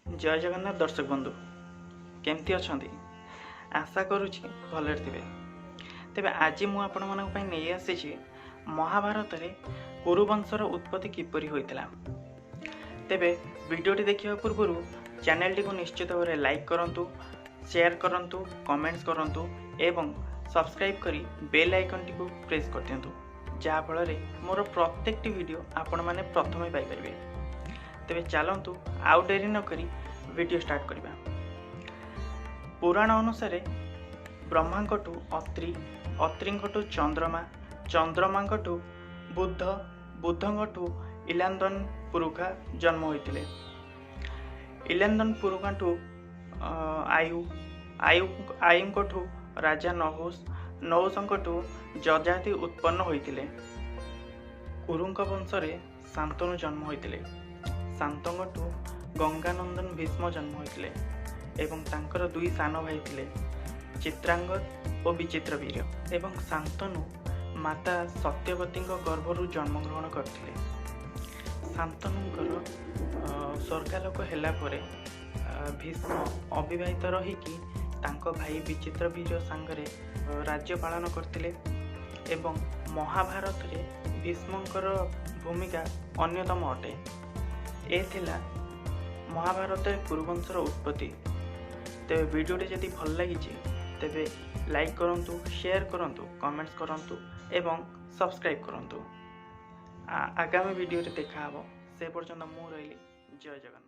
ଜୟ ଜଗନ୍ନାଥ ଦର୍ଶକ ବନ୍ଧୁ, କେମିତି ଅଛନ୍ତି? ଆଶା କରୁଛି ଭଲରେ ଥିବେ। ତେବେ ଆଜି ମୁଁ ଆପଣମାନଙ୍କ ପାଇଁ ନେଇ ଆସିଛି ମହାଭାରତରେ କୁରୁବଂଶର ଉତ୍ପତ୍ତି କିପରି ହୋଇଥିଲା। ତେବେ ଭିଡ଼ିଓଟି ଦେଖିବା ପୂର୍ବରୁ ଚ୍ୟାନେଲଟିକୁ ନିଶ୍ଚିତ ଭାବରେ ଲାଇକ୍ କରନ୍ତୁ, ସେୟାର କରନ୍ତୁ, କମେଣ୍ଟସ୍ କରନ୍ତୁ ଏବଂ ସବସ୍କ୍ରାଇବ୍ କରି ବେଲ୍ ଆଇକନ୍ଟିକୁ ପ୍ରେସ୍ କରିଦିଅନ୍ତୁ, ଯାହାଫଳରେ ମୋର ପ୍ରତ୍ୟେକଟି ଭିଡ଼ିଓ ଆପଣମାନେ ପ୍ରଥମେ ପାଇପାରିବେ। ତେବେ ଚାଲନ୍ତୁ ଆଉ ଡେରି ନକରି ଭିଡ଼ିଓ ଷ୍ଟାର୍ଟ କରିବା। ପୁରାଣ ଅନୁସାରେ ବ୍ରହ୍ମାଙ୍କଠୁ ଅତ୍ରି, ଅତ୍ରିଙ୍କଠୁ ଚନ୍ଦ୍ରମା, ଚନ୍ଦ୍ରମାଙ୍କଠୁ ବୁଦ୍ଧ, ବୁଦ୍ଧଙ୍କଠୁ ଇଲାନ୍ଦନ ପୁରୁଖା ଜନ୍ମ ହୋଇଥିଲେ। ଇଲାନ୍ଦନ ପୁରୁଖାଠୁ ଆୟୁ, ଆୟୁ ଆୟୁଙ୍କଠୁ ରାଜା ନହୁଷ, ନହୁଷଙ୍କଠୁ ଯଯାତି ଉତ୍ପନ୍ନ ହୋଇଥିଲେ। କୁରୁଙ୍କ ବଂଶରେ ଶାନ୍ତନୁ ଜନ୍ମ ହୋଇଥିଲେ। ଶାନ୍ତଙ୍କଠୁ ଗଙ୍ଗାନନ୍ଦନ ଭୀଷ୍ମ ଜନ୍ମ ହୋଇଥିଲେ ଏବଂ ତାଙ୍କର ଦୁଇ ସାନ ଭାଇ ଥିଲେ ଚିତ୍ରାଙ୍ଗଦ ଓ ବିଚିତ୍ରବୀର୍ଯ୍ୟ। ଏବଂ ଶାନ୍ତନୁ ମାତା ସତ୍ୟବତୀଙ୍କ ଗର୍ଭରୁ ଜନ୍ମଗ୍ରହଣ କରିଥିଲେ। ଶାନ୍ତନୁଙ୍କର ସ୍ୱର୍ଗାଲୋକ ହେଲା ପରେ ଭୀଷ୍ମ ଅବିବାହିତ ରହିକି ତାଙ୍କ ଭାଇ ବିଚିତ୍ରବୀର୍ଯ୍ୟ ସାଙ୍ଗରେ ରାଜ୍ୟ ପାଳନ କରିଥିଲେ ଏବଂ ମହାଭାରତରେ ଭୀଷ୍ମଙ୍କର ଭୂମିକା ଅନ୍ୟତମ ଅଟେ। ଏ ଥିଲା ମହାଭାରତରେ କୁରୁବଂଶର ଉତ୍ପତ୍ତି। ତେବେ ଭିଡ଼ିଓଟି ଯଦି ଭଲ ଲାଗିଛି, ତେବେ ଲାଇକ୍ କରନ୍ତୁ, ସେୟାର କରନ୍ତୁ, କମେଣ୍ଟସ୍ କରନ୍ତୁ ଏବଂ ସବସ୍କ୍ରାଇବ୍ କରନ୍ତୁ। ଆଗାମୀ ଭିଡ଼ିଓରେ ଦେଖାହେବ, ସେ ପର୍ଯ୍ୟନ୍ତ ମୁଁ ରହିଲି। ଜୟ ଜଗନ୍ନାଥ।